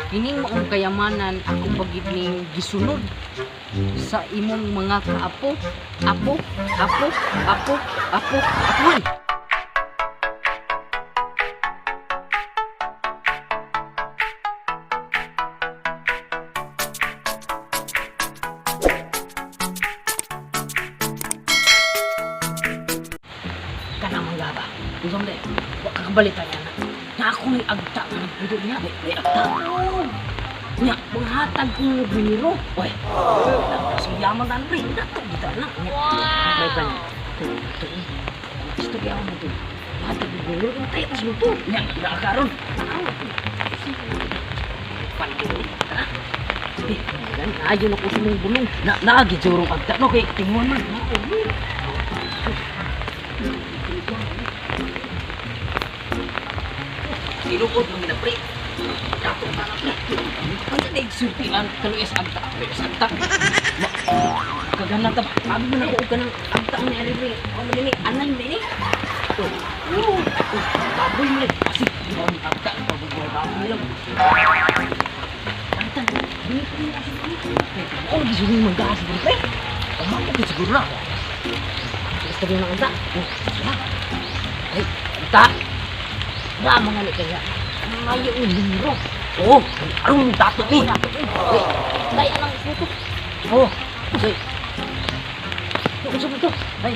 Kining maong kayamanan ako pagid ning gisunod sa imong mga kaapo, apo, apo, apo, apo, apuhan. Kana manggaba. Unsa man day? Wa ka kabalita niya na. Na ako ni agta nga nagpuyo niya. May agta. Nya, manghatag kong biniro. Uy, so yaman na pre. Dato kita na. Nya, may pan. Ito, ito. Gusto kaya mo to. Hatag kong biniro. Kung tayo tas luto. Nya, karon. Pandin. Ha? Eh, gan, ayon ako sa mong bulong. Na naagi jurong agta no kay tinguan man. Tinukod mo gina pre. Dato na na pre. Ang sa sultian kaluyas agta, kaluyas agta. Kagana ta ba? Abi man ako og kanang agta ni ari pre. Ako man ni anay man ni. Oh. Oh, baboy man ni. Asik, di ba ni agta baboy baboy lang. Antan, dili ko ni asik ni. Oh, gisulong manggas pre. Amang ko siguro na. Basta rin ang agta. Oh, ya. Ay, agta. Ba mga ni kaya. Ngayo ni numero. Oh, aron dato ni. Uy, dai anang puto. Oh, say. Unsa ba to? Ay,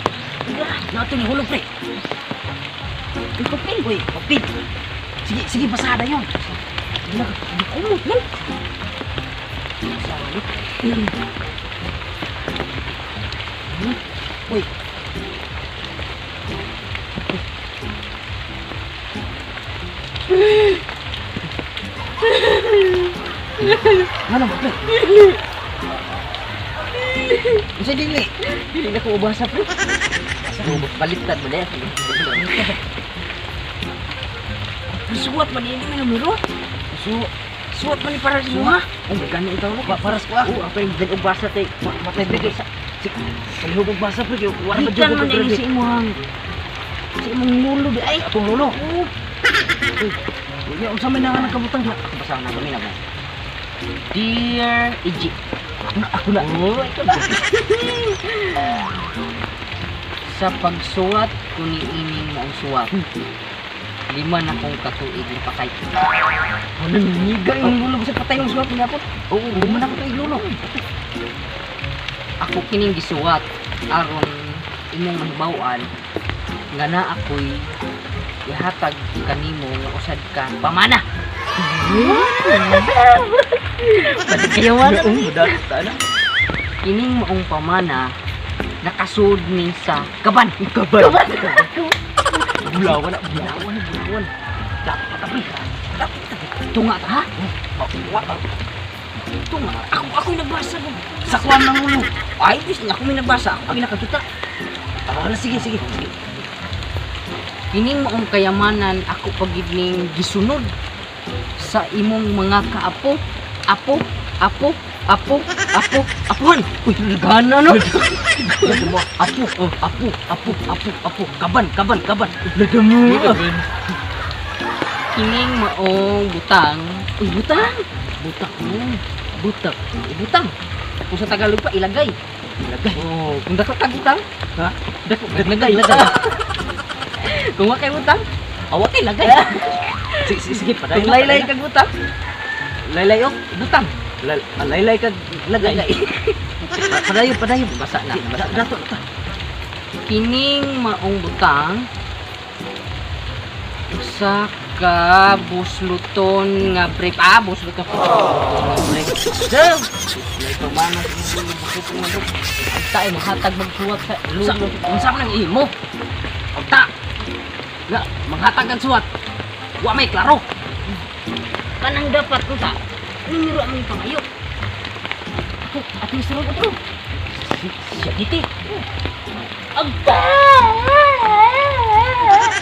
nato ni hulog pre. Ang papel. Uy, papel. Sige, sige basada yon. Di kumot man. Uy. Ano ba pre? Unsa dili? Dili na ko ubasa pre. Baliktad mo na. Suwat man ini may numero. So, Suwat man ni para sa mga. Oh, gani itaw no? Para sa kuha. Oh, ako yung og basa tay. Matay pre sa Sa og basa pre kay wala pa Gikan jud man ko ini sa imong lulo di ay. Atong lolo. Oh, Uy, unsa may nga nagkabutang diha? Basa na kami na ba. Dear Egypt. Ako na, ako na. Oh, ikaw ba? Sa pagsuwat ko ni ining maong suwat. 5 na kong katuig napakay. Wala nangiga yung lolo sa patay ng suwat niya po. Oo, lima na ko tuig lolo. Ako kining gisuwat aron imong mahibaw-an nga naa ako'y ihatag kanimo nga usad ka pamana. Balik kayo man. Oo, dapat na. Kining maong pamana nakasud ni sa kaban. Kaban. Bulawan na, bulawan. Bulawan, bulawan. Dapat ta pre. Dapat ta. Tunga ta ha. Wa ba? Tunga. Ako ako nagbasa ko. Sa kuwan ng ulo. Ay, bis ako may nagbasa. Ako may nakakita. Ah, sige, sige. Sige. Kining maong kayamanan ako pagid ning gisunod sa imong mga kaapo, apo, apo, apo, apo, apuhan. Uy, Gana no? Apo, oh, apo, apo, apo, apo. Kaban, kaban, kaban. Lagamo. Kining maong butang. Uy, butang. Butak mo. Butak. Uy, butang. Kung sa Tagalog pa ilagay. Lagay. Oh, kung dako kag butang, Ha? dako kag Lagay, lagay. lagay. Kung wa kay butang, Awa kay lagay. Sige, sige, sige, padayon. kung laylay kag butang, Laylay ok. butang. Laylay kag lagay. Lagay. Padayon, padayon. Basa na, basa na. Dato, dato. Kining maong butang usa ka busluton nga brief. Ah, busluton. Nga brief. Lay pamana sa busluton nga brief. Tayo mahatag magsuwat sa Sa, lulo. unsa man ang imo? Unta. Nga, manghatag ang suwat. Wa may klaro. Kanang dapat unta. Numero ang pangayo. Ako, at least ron otro. Siya diti. Agta!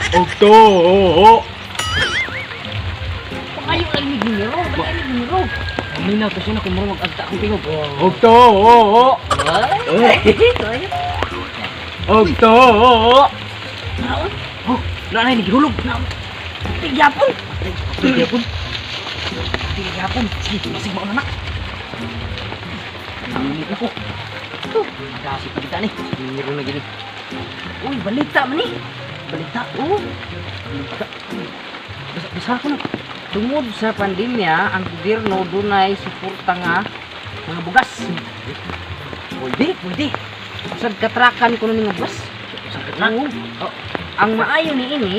Ogto. Pangayo lang ni numero. Pangayo ni numero. Aminaw to siya na kung marunong agta akong tingog. Ogto! Ay! Ogto! Naon? Oh, nanay nagihulog. Tigyapon. Tigyapon. Pwede gihapon. Sige, basig mao na nak. Nanginit ako. Dasi pa kita ni. Meron na gini. Uy, balita man ni. Balita. Oh, Balita. Basa, basa ko na. Tungod sa pandemya, ang gobyerno dunay suporta nga mga bugas. Pwede, pwede. Usag katrakan kuno ni nga bugas. Usag katrak. Oo. Oh. Ang maayo ni ini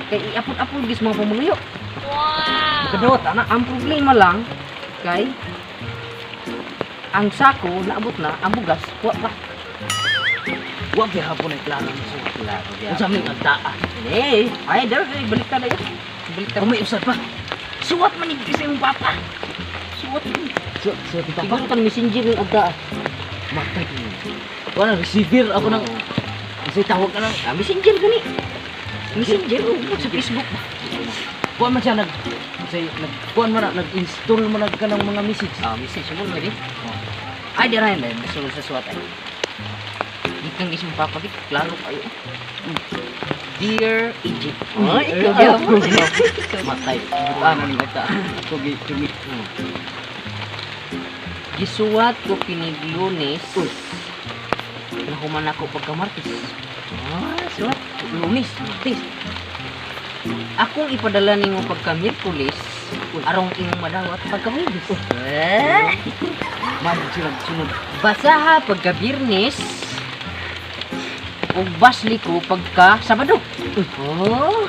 kay iapod-apod gis mga pamuluyo. Kadawat ana. Ang problema lang kay ang sako naabot na, ang bugas wa pa. Wa gihapon ay klaro ni suwat. Klaro Unsa may agtaa? Eh, ay daro kay balik ta na yun. Balik ta. Kung may usad pa. Suwat man ni sa imong papa. Suwat man. Suwat, suwat ni papa. Siguro kan messenger ng agta. Matay. Wala receiver ako nang kasi tawag ka nang Ah, messenger gani. Messenger oh, sa Facebook ba? kuan man siya nag say nag kuan man na nag-install man nag ka ng mga message. Ah, message mo lagi. Ay, di rin, eh. Masulod sa suwat ay. Gikan isang papa git, klaro kayo. Dear Egypt. Ay, ikaw gyapon. Matay. Butan ni agta. Ako gi tumi. Gisuwat ko kinig Lunes. Uy. Nahuman ako pagka Martes. Ah, suwat. Lunes, Martes. Akong ipadala nimo pagka Miyerkules, arong imong madawat pagka Huwebes. Eh? Man sila sunod. Basaha pagka Biyernes ug basli ko pagka Sabado. Oh.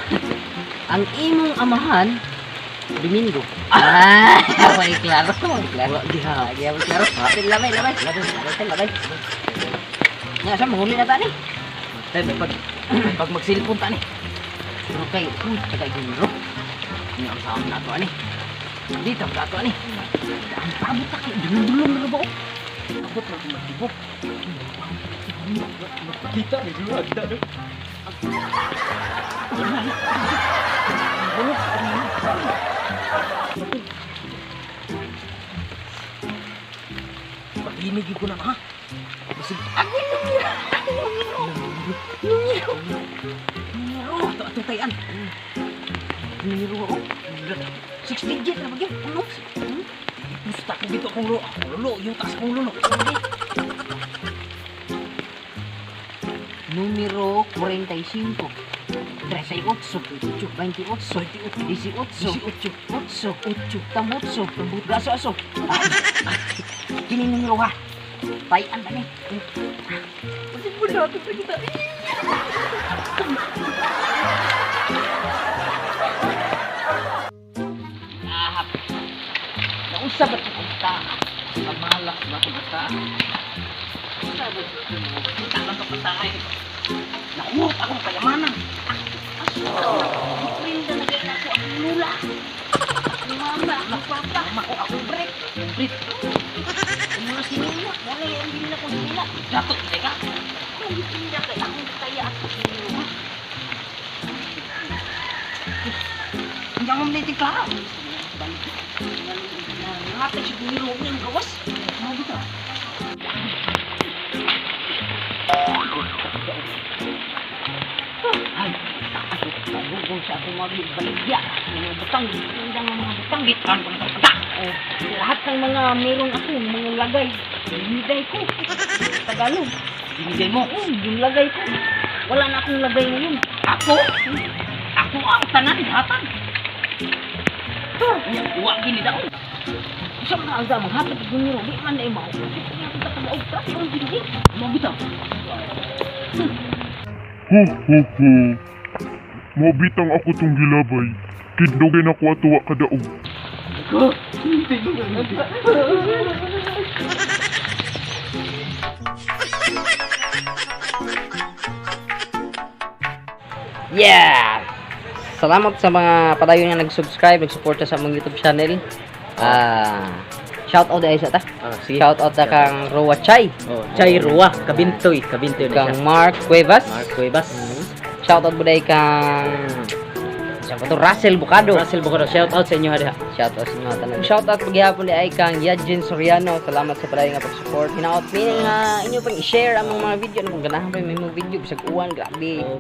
Ang imong amahan Domingo. Ah, way klaro, way klaro. Wa giha. Lagi ako klaro. Labay, labay. Labay, labay, labay. Nga sa mahuli na ta ni. Tay may pag pag magsilpon ta ni. Pero kay, uy, tagay ginro. Ni ang saon nato ani. Di ta ato ani. Ang abot ta kay dulong-dulong na ba? Oh? Abot ra kung magtibok. Kita ni dulu agda do. Paginig ko na ha. Basig Agoy, numero. Numero. Numero. Numero. ato ato tayan. Numero ako. Six digit na ba yun? Ano? Gusto ko dito akong lolo. Akong lolo, yung taas akong lolo. Numero 45. 38, 28, 18, 18, 8, 8, tamotso, gaso aso. Kini numero ha. Tayan ba ni? Basig mo natin sa kita. Ahap. Nausa ba itong ta? Kamalak ba ito ta? Nausa ba itong ta? Lang kapatay. Nakurot akong kayamanan. Aso, Giprenda na gaya ako akong lula. Akong mama, akong papa, Mama ko akong break. break. Ang mga sinula, wala yung hindi na ko sinula. Dato, teka. Akong gipinda kay akong kaya ako sinula. Ang jamam na iting klaro. Nangatag siya giniro niyang gawas. Ano bitaw? Ay, pagugong sa akong magbaligya. Mga butang, gipinda nga mga butang. Gitan ko na ito. Oh, lahat ng mga meron ako, mga lagay, binigay ko. Tagalog. Binigay mo. Oo, yung lagay ko. Wala na akong lagay ngayon. Ako? Ako ang tanan, hatag. Uwa gini daw. Sa mga alda, mga hatag ng niro, di man na imaw. Hindi ko katagaog, traffic ang binigay. Mo bitaw. Ho ho ho. Mabitang ako tong gilabay. Kidnugin ako atuwa kadaog. Yeah! Salamat sa mga padayon nga nag-subscribe, nag-suporta sa among YouTube channel. Ah, shout out ay sa ta. Ah, sige. Shout out ta kang Roa Chay, Oh, Chay Rua, Kabintoy, Kabintoy na kang siya. Mark Cuevas. Mark Cuevas. Shout out buday kang Siya pa to, Russell Bucado. Russell Bucado, shout out sa inyo ha. Shout out sa inyo tanan. Shout out paghihapon di ay kang Yajin Soriano. Salamat sa padayon nga pag-support. Hinaot mi nga inyo pang i-share ang mga video. Ano kung ganahan pa may mga video bisag uwan, grabe. Oh.